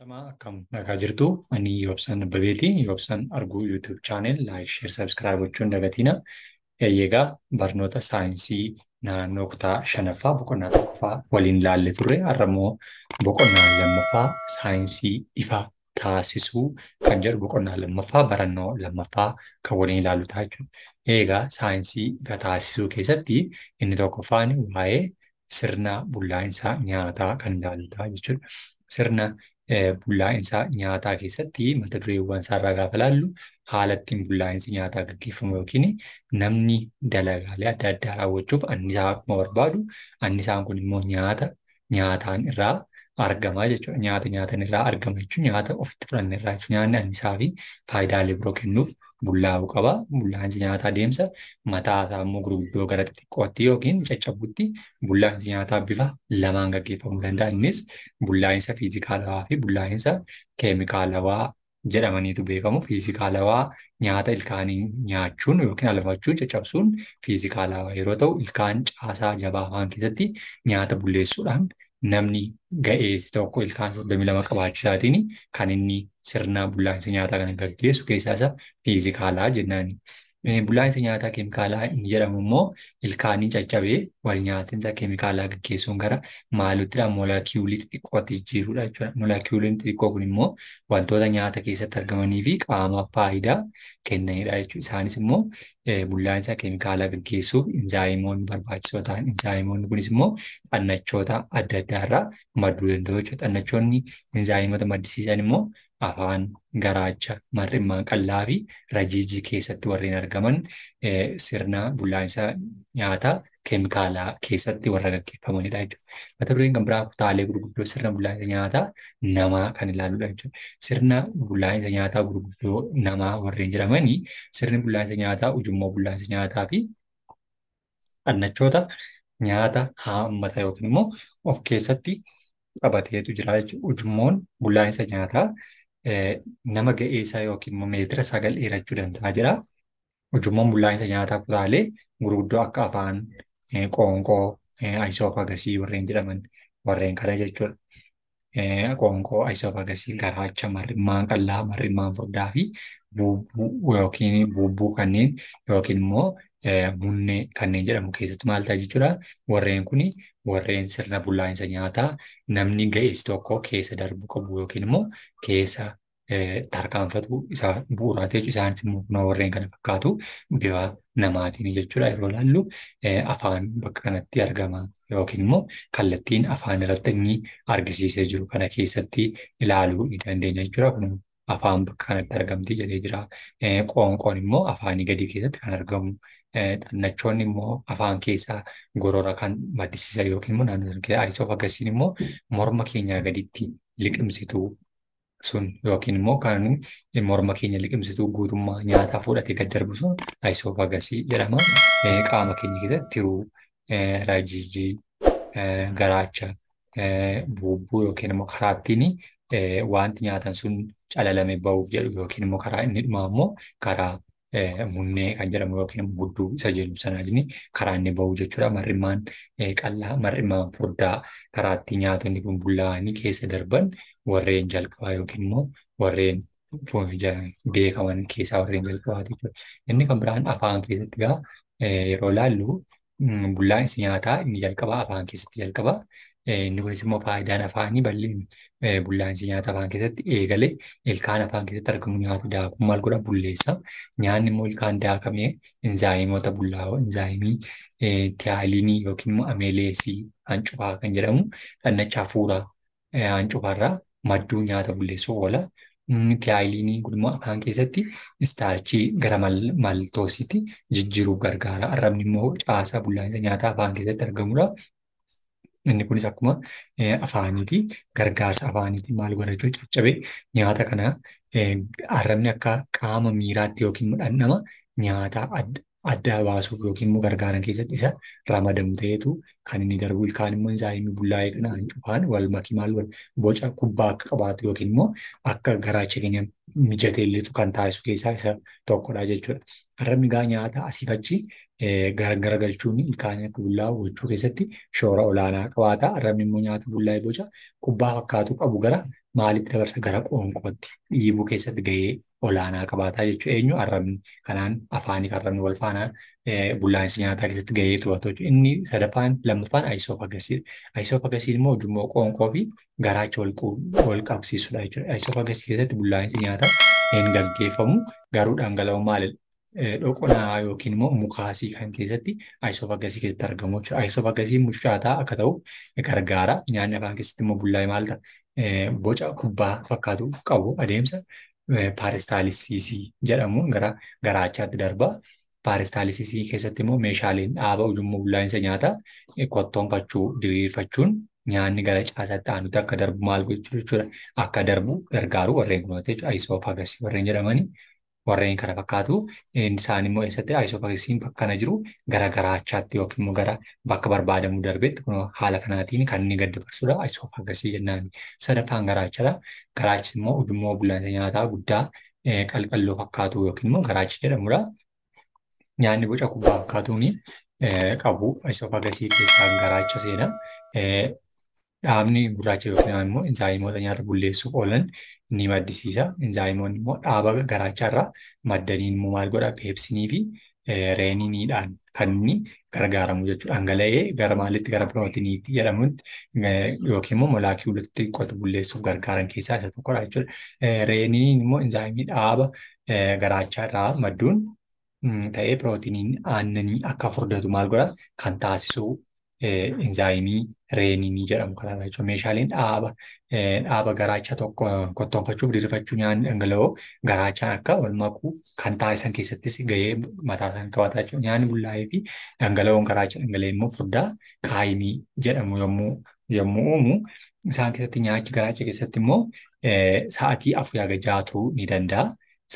Ashamaa akkam nagaa jirtu, ani Yoobsan Abbabeeti. Yoobsan Arguu YouTube channel like, share, subscribe gochuun dagatina. Eeyyee, barnoota saayinsii naannoo kutaa shanaffaa boqonnaa tokkoffaa waliin ilaalle turre. Har'a immoo boqonnaa lammaffaa saayinsii ifa taasisuu kan jedhu boqonnaa lammaffaa barannoo lammaffaa kan waliin ilaallu ta'a jechuudha. Egaa saayinsii ifa taasisuu keessatti inni tokkoffaan waa'ee sirna bullaa'insa nyaataa kan ilaallu ta'a jechuudha. Sirna bullaa'insa nyaataa keessatti mata dureewwan isaarraa gaafa ilaallu, haala ittiin bullaa'insi nyaataa gaggeeffamu yookiin namni dalagaalee adda addaa raawwachuuf annisaa akkuma barbaadu, annisaan kun immoo nyaata nyaataan irraa argama jechuudha. Nyaata nyaatan irraa argama jechuun nyaata ofitti fudhanne irraa jechuudha. Nyaanni annisaa fi faayidaalee biroo kennuuf bullaa'uu qaba. Bullaa'insi nyaataa adeemsa mataa isaa immoo gurguddoo gara xixiqqootti yookiin caccabutti bullaa'insi nyaataa bifa lamaan gaggeeffamuu danda'a. Innis bullaa'insa fiizikaalawaa fi bullaa'insa keemikaalawaa jedhamaniitu beekamu. Fiizikaalawaa nyaata ilkaanii nyaachuun yookiin alfachuun caccabsuun fiizikaalawaa yeroo ta'u, ilkaan caasaa jabaa afaan keessatti nyaata bulleessuudhaan namni ga'eessi tokko ilkaan 32 qabaachuu isaatiin kan inni sirna bullaa'insa nyaataa kana gaggeessu keessaa isa fiizikaalaa jennaani. Bullaa'insa nyaataa keemikaalaa inni jedhamu immoo ilkaanii caccabee wal nyaatinsa keemikaalaa gaggeessuun gara maaluttidha molekiyuulii xixiqqootti jijjiiruudha jechuudha. Molekiyuuliin xixiqqoo kun immoo wantoota nyaata keessatti argamanii fi qaamaaf faayidaa kennanidha jechuudha. Isaanis immoo bullaa'insa keemikaalaa gaggeessuuf inzaayimoonni barbaachisoo ta'an. Inzaayimoonni kunis immoo xannachoota adda addaa irraa madduu danda'u jechuudha. Xannachoonni inzaayimoota maddisiisan immoo afaan, garaacha, mar'immaan qal'aa fi rajiijii keessatti warreen argaman sirna bullaa'insa nyaataa keemikaalaa keessatti warra gaggeeffamanidha jechuudha. Mata dureen kan biraa kutaalee gurguddoo sirna bullaa'insa nyaataa namaa kan ilaaludha jechuudha. Sirna bullaa'insa nyaataa gurguddoo namaa warreen jedhamanii sirni bullaa'insa nyaataa ujummoo bullaa'insa nyaataa fi xannachoota nyaata haammata yookiin immoo of keessatti qabateetu jira jechuudha. Ujummoon bullaa'insa nyaataa nama ga'eessaa yookiin immoo meetira 9 dheerachuu danda'a jedha. Ujummoon bullaa'insa nyaataa kutaalee gurguddoo akka afaan, qoonqoo, ayisoofagasii warreen jedhaman warreen kana jechuudha. Qoonqoo, ayisoofagasii, garaacha, mar'immaan qal'aa, mar'immaan furdaa fi buubbuu yookiin buubbuu kanneen yookiin immoo munnee kanneen jedhamu keessatti maal ta'a jechuudha. Warreen kuni warreen sirna bullaa'insa nyaataa namni ga'eessi tokko keessa darbu qabu yookiin immoo keessa tarkaanfatu isa bu'uuraati jechuudha. Isaanis immoo kunoo warreen kana fakkaatu bifa namaatiin jechuudha. Yeroo ilaallu afaan bakka kanatti argama yookiin immoo kallattiin afaan irratti inni argisiisee jiru kana keessatti ilaaluu ni dandeenya jechuudha. Kun afaan bakka kanatti argamti jedhee jira. Qoonqoon immoo afaanii gadi keessatti kan argamu. Xannachoonni immoo afaan keessaa gorora kan maddisiisan yookiin immoo naannoo sana keessa ayisoofaagasiin immoo morma keenyaa gaditti liqimsituu sun yookiin immoo kan morma keenya liqimsituu guutummaa nyaataa fudhatee gad darbu sun ayisoofagasii jedhama. Qaama keenya keessatti tiruu, rajiijii, garaacha, buubbuu yookiin immoo karaa ittiin wanti nyaatan sun calalame bahuuf jedhu yookiin immoo karaa inni dhumaa immoo karaa munnee kan jedhamu yookiin immoo hudduu isa jedhu sanaa karaa inni bahu jechuudha. Mar'immaan qal'aa, mar'immaan furdaa karaa ittiin nyaatonni kun bullaa'anii keessa darban warreen jalqabaa yookiin immoo warreen beekaman keessaa warreen jalqabaati jechuudha. Inni kan biraan afaan keessatti egaa yeroo ilaallu, bullaa'insi nyaataa inni jalqabaa afaan keessatti jalqaba. Inni kunis immoo faayidaan afaanii bal'in bullaa'insi nyaataa afaan keessatti eegale ilkaan afaan keessatti argamu nyaata daakuu maal godha bulleessa. Nyaanni immoo ilkaan daakamee inzaayimoota bullaa'oo inzaayimii tiyaaliinii yookiin immoo ameeleesii hancufaa kan jedhamu xannacha hafuuraa hancufaarraa madduu nyaata bulleessuuf oola. Tiyaaliiniin kun immoo afaan keessatti istaarchii gara maltoosiitti jijjiiruuf gargaara. Arrabni immoo caasaa bullaa'insa nyaataa afaan keessatti argamudha. Inni kunis akkuma afaaniiti gargaarsa afaaniitiin maal godha jechuudha, caccabee nyaata kana arrabni akka qaama miiraatti yookiin dhandhama nyaataa adda baasuuf yookiin immoo gargaaran keessatti isa ramadamu ta'eetu kan inni darbu. Ilkaan immoo inzaayimii bullaa'ee kana hancufaan wal makii maal boca kubbaa akka qabaatu yookiin immoo akka garaacha keenya mijatee lixu kan taasisu keessaa isa tokkodha jechuudha. Arrabni gaa nyaata asiif achi garagalchuun ilkaan akka bullaa'u gochuu keessatti shoora olaanaa qabaata. Arrabni immoo nyaata bullaa'e boca kubbaa fakkaatu qabu gara maalitti dabarsa? Gara qoonqootti dhiibuu keessatti gahee olaanaa qabaata jechuudha. Eenyu? Arrabni. Kanaan afaanii fi arrabni wal faana bullaa'insa nyaataa keessatti gahee taphatu jechuudha. Inni sadaffaan lammaffaan ayisoofagasiidha. Ayisoofagasiin immoo ujummoo qoonqoo fi garaacha wal qabsiisudha jechuudha. Ayisoofagасii keessatti bullaa'insi nyaataa hin gaggeeffamu, garuu dhangala'oo maalidha? Dhoqonaa yookiin immoo mukaasii kan keessatti ayisoofagasii keessatti argamu jechuudha. Ayisoofagasiin mucaataa akka ta'u gargaara. Nyaanni afaan keessatti immoo bullaa'e maal ta'a? Boca kubbaa fakkaatu qabu adeemsa paaristaalisisii jedhamuun gara garaachaatti darba. Paaristaalisisii keessatti immoo meeshaaleen dhaaba ujummoo bullaa'insa nyaataa kottoonfachuu, diriirfachuun nyaanni gara caasaatti aanutti akka darbu maal gochuu jechuudha. Akka darbu gargaaru warreen kunuunsa jechuudha. Ayisoofagasii warreen jedhamanii warreen kana fakkaatu. Isaan immoo eessatti ayisoofagasiin bakka kana jiru gara garaachaatti yookiin immoo gara bakka barbaadamu darbetti kun haala kanaatiin kan inni gad dabarsudha. Ayisoofagасii jennaan. Sadaffaan garaachadha. Garaachi immoo ujummoo bullaa'insa nyaataa guddaa qalqalloo fakkaatu yookiin immoo garaacha jedhamudha. Nyaanni boca kubbaa fakkaatuun qabu ayisoofagasii keessaa garaacha seena. Dhaabni gurraacha yookiin immoo enzaayimoota nyaata bulleessuuf oolan ni maddisiisa. Enzaayimoonni immoo dhaaba garaachaa irraa maddaniin immoo maal godha? Peepsinii fi reeniniidhaan kan inni gargaaramu jechuudha. Dhangala'ee gara maalitti? Gara pirootiiniitti jedhamutti yookiin immoo molaakiyoolota xixiqqootti bulleessuuf gargaaran keessaa isa tokkodha jechuudha. Reeniniin immoo enzaayimii dhaaba garaachaa irraa madduun ta'ee pirootiiniin aannanii akka furdatu maal godha? Kan taasisu enzaayimii reeninii jedhamu kanadha jechuudha. Meeshaaleen dhaaba garaacha tokko kottoonfachuuf diriirfachuu nyaanni dhangala'oo garaachaan akka wal makuu kan taasisan keessattis gahee mataa isaanii qabaata jechuudha. Nyaanni bullaa'ee fi dhangala'oon garaacha dhangala'ee immoo furdaa kaayimii jedhamu yommuu uumu, isaan keessatti nyaachi garaacha keessatti immoo sa'aatii 4 haga 6 turuu ni danda'a.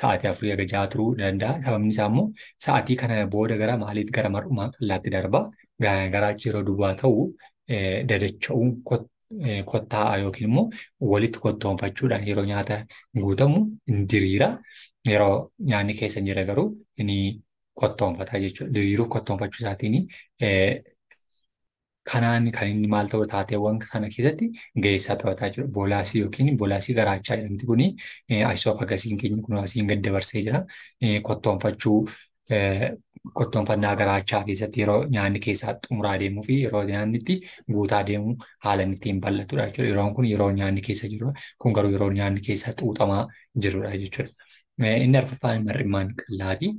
Sa'aatii 4 haga 6 turuu ni danda'a. Sababni isaa immoo sa'aatii kana booda gara maaliitti? Gara mar'umaa qallaatti darba. Garaachi yeroo duwwaa ta'u dadacha'uun kottaa'a yookiin immoo walitti kottoonfachuudhaan yeroo nyaata guutamu ni diriira. Yeroo nyaanni keessa hin jirre garuu ni kottoonfata jechuudha. Diriiruu kottoonfachuu isaatiin kanaan kan inni maal ta'u taateewwan kana keessatti gahee isaa taphataa jira. Boolaasii yookiin boolaasii garaachaa jedhamti kuni ayisoofagasiin keenya kun asiin gad dabarsee jira. Kottoonfachuu, kottoonfannaa garaachaa keessatti yeroo nyaanni keessaa xumuraa deemuu fi yeroo nyaanni itti guutaa deemu haala inni ittiin bal'atudha jechuudha. Yeroon kun yeroo nyaanni keessa jirudha. Kun garuu yeroo nyaanni keessaa xuuxamaa jirudha jechuudha. Inni arfaffaan mar'immaan qallaati.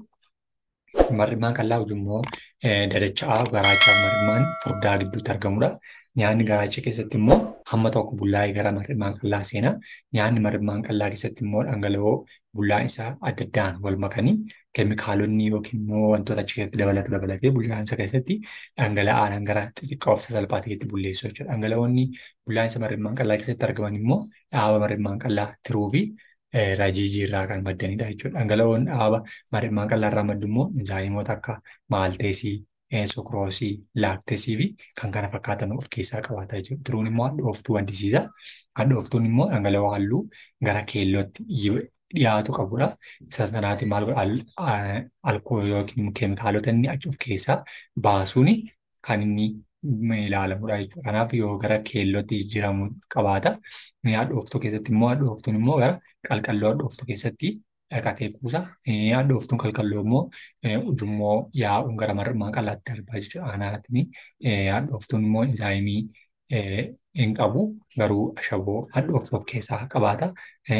Mar'immaan qallaa ujummoo dadacha'aa garaachaa mar'immaan furdaa gidduutti argamudha. Nyaanni garaacha keessatti immoo hamma tokko bullaa'ee gara mar'immaan qallaa seena. Nyaanni mar'immaan qallaa keessatti immoo dhangala'oo bullaa'insa adda addaan wal makanii keemikaalonni yookiin immoo wantoota achi keessatti dabalatu dabalatee bullaa'insa keessatti dhangala'aadhaan gara xixiqqoo salphaa ta'etti bulleessu jechuudha. Dhangala'oonni bullaa'insa mar'immaan qallaa keessatti argaman immoo dhaaba mar'immaan qallaa tiruu fi rajiijii irraa kan maddanidha jechuudha. Dhangala'oon dhaaba mar'immaan qallaa irraa maddu immoo enzaayimoota akka maalteesii, sukroosii, laakteesii fi kan kana fakkaatan of keessaa qabaata jechuudha. Tiruun immoo hadhooftuu maddisiisa. Hadhooftuun immoo dhangala'oo halluu gara keellootti dhiyaatu qabudha. Isa kanaatiin maal godha? Alkoolii yookiin keemikaalota inni achi of keessaa baasuun kan inni ilaalamudha jechuudha. Kanaaf yoo gara keellootti jijjiiramu qabaata. Hadhooftuu keessatti immoo hadhooftuun immoo gara qalqalloo hadhooftuu keessatti dhaqatee kuusa. Hadhooftuun qalqalloo immoo ujummoo yaa'uun gara mar'immaan qallaatti darbaa jechuudha. Aanaatiin hadhooftuun immoo enzaayimii hin qabu, garuu ashaboo hadhooftuu of keessaa qabaata.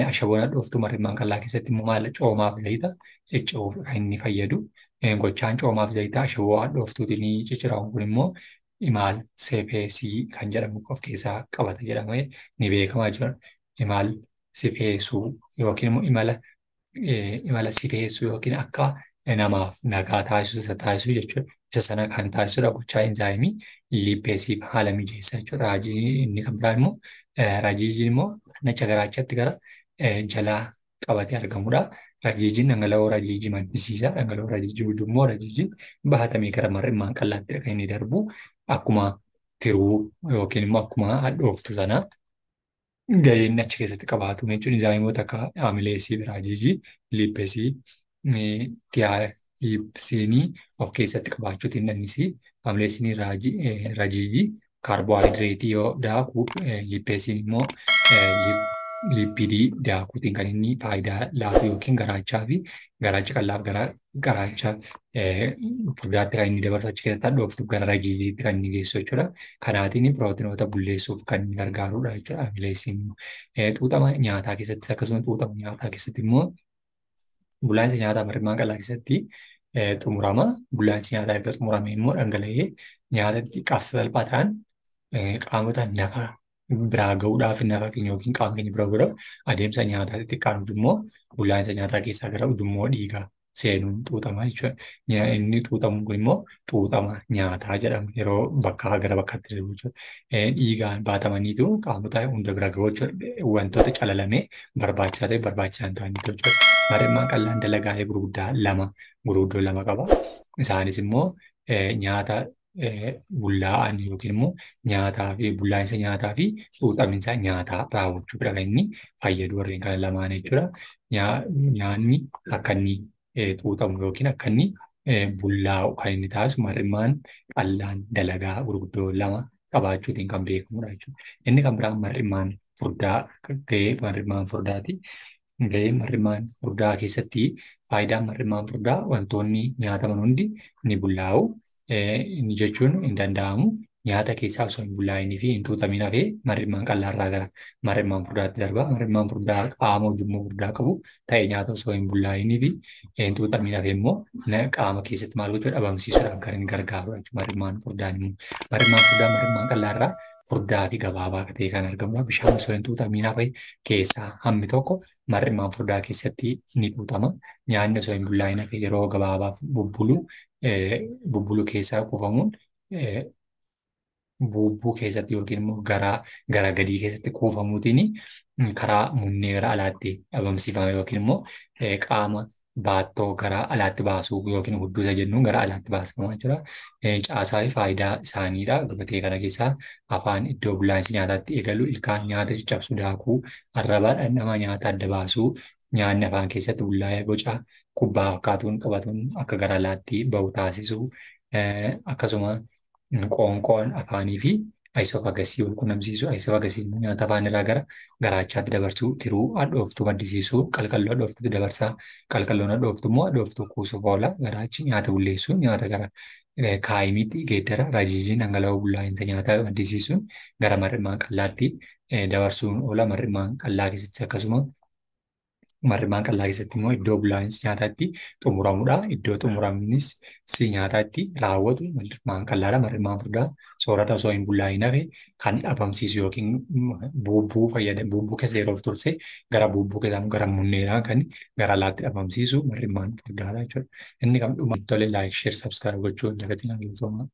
Ashaboon hadhooftuu mar'immaan qallaa keessatti immoo maal? Coomaaf zayita cicciruuf kan inni fayyadu. Gochaan coomaaf zayita ashaboo hadhooftuutiin cicciramu kun immoo imaal seefeesii kan jedhamu of keessaa qabata jedhamee ni beekamaa jira. Imaal sifeessuu yookiin immoo imala sifeessuu yookiin akka namaaf nagaa taasisu isa taasisu jechuudha. Isa sana kan taasisudha gochaa enzaayimii liippeesiif haala mijeessa jechuudha. Raajii inni kan biraan immoo raajiijiin immoo nacha garaachatti gara jalaa qabatee argamudha. Rajiijiin dhangala'oo rajiijii maddisiisa. Dhangala'oo rajiijii ujummoo rajiijiin bahatamee gara mar'immaan qallaatti kan inni darbu akkuma tiruu yookiin immoo akkuma hadhooftu sana. Gahee inni achi keessatti qabaatu jechuun inzaayimoota akka amileesii, raajijii, liipesii, tiyaayipsiinii of keessatti qabaachuutiin innis amileesiin raajijii kaarboohayidireetii yoo daaku liipesiin immoo liipidii daakuutiin kan inni faayidaa laatu yookiin garaachaa fi garaacha qal'aaf garaacha furdaatti kan inni dabarsu achi keessatti hadhooftuuf gara rajiijiitti kan inni geessu jechuudha. Kanaatiin pirootinoota bulleessuuf kan inni gargaarudha jechuudha. Amileesiin xuuxama nyaataa keessatti akkasuma xuuxama nyaataa keessatti immoo bullaa'insa nyaataa marrimaan qal'aa keessatti xumurama. Bullaa'insi nyaataa erga xumurame immoo dhangala'ee nyaata xixiqqaaf salphaa ta'an qaamota nafa biraa gahuudhaaf nafa keenya yookiin qaama keenya bira gahuudhaaf adeemsa nyaataa xixiqqaan ujummoo bullaa'insa nyaataa keessaa gara ujummoo dhiigaa seenuun xuuxama jechuudha. Inni xuuxamu kun immoo xuuxama nyaataa jedhama yeroo bakkaa gara bakkaatti darbu jechuudha. Dhiigaan baatamaniitu qaamota hunda bira gahu jechuudha. Wantoota calalamee barbaachisaa ta'e barbaachisaa hin taane jechuudha. Marrimaan qal'aan dalagaalee gurguddaa lama gurguddoo lama qaba. Isaanis immoo nyaata bullaa'an yookiin immoo nyaataa fi bullaa'insa nyaataa fi xuuxaminsa nyaataa raawwachuufidha kan inni fayyadu warreen kana lamaan jechuudha. Nyaanni akka inni xuuxamu yookiin akka inni bullaa'u kan inni taasisu marrimaan qal'aan dalagaa gurguddoo lama qabaachuutiin kan beekamudha jechuudha. Inni kan biraan marrimaan furdaa gahee marrimaan furdaati. Gahee marrimaan furdaa keessatti faayidaan marrimaan furdaa wantoonni nyaataman hundi ni bullaa'u. Inni jechuun hin danda'amu. Nyaata keessaa osoo hin bullaa'inii fi hin xuuxamin hafee marrimaan qal'aarraa gara marrimaan furdaatti darba. Marrimaan furdaa qaama ujummoo furdaa qabu ta'e nyaata osoo hin bullaa'inii fi hin xuuxamin hafee immoo qaama keessatti maal gochuu dhabamsiisuudhaaf kan inni gargaarudha jechuudha. Marrimaan furdaan immoo marrimaan furdaa marrimaan qal'aarraa furdaa fi gabaabaa ta'e kan argamudha. Bishaan osoo hin xuuxamin hafe keessaa hammi tokko marrimaan furdaa keessatti ni xuuxama. Nyaanni osoo hin bullaa'in hafe yeroo gabaabaaf bubbulu keessaa kuufamuun bubbuu keessatti yookiin immoo gara gadii keessatti kuufamuutiin karaa munnee gara alaatti dhabamsiifama yookiin immoo qaama baattoo gara alaatti baasuu yookiin hudduusa jennuun gara alaatti baasama jechuudha. Caasaa fi faayidaa isaaniidha. Gabatee kana keessaa afaan iddoo bullaa'insi nyaataatti eegalu, ilkaan nyaata caccabsuu daakuu, arraba dhandhama nyaata adda baasuu, nyaanni afaan keessatti bullaa'ee boca kubbaa fakkaatuun qabatuun akka gara alaatti bahu taasisuu, akkasuma qoonqoon afaanii fi ayisofagasii wal qunnamsiisuu, ayisofagasii immoo nyaata afaan irraa gara garaachaatti dabarsuu, tiruu hadhooftuu maddisiisuu, qalqalloo hadhooftuutti dabarsaa, qalqalloon hadhooftuu immoo hadhooftuu kuusuuf oola, garaachi nyaata bulleessuu, nyaata gara kaayimiitti geeddara, rajiijiin dhangala'oo bullaa'insa nyaataa maddisiisuun gara marrimaan qal'aatti dabarsuun oola. Marrimaan qal'aa keessatti akkasuma marrimaan qal'aa keessatti immoo iddoo bullaa'insi nyaataatti xumuramudha. Iddoo xumuraminis si nyaataatti raawwatu marrimaan qal'aadha. Marrimaan furdaa soorata osoo hin bullaa'in hafe kan dhabamsiisu yookiin bubbuu fayyadamu bubbuu keessa yeroof turse gara bubbuu keessaa gara munneedhaan kan gara alaatti dhabamsiisu marrimaan furdaadha jechuudha. Inni kan dhuma tole like share subscribe gochuu hin dagatinaa galatoomaa.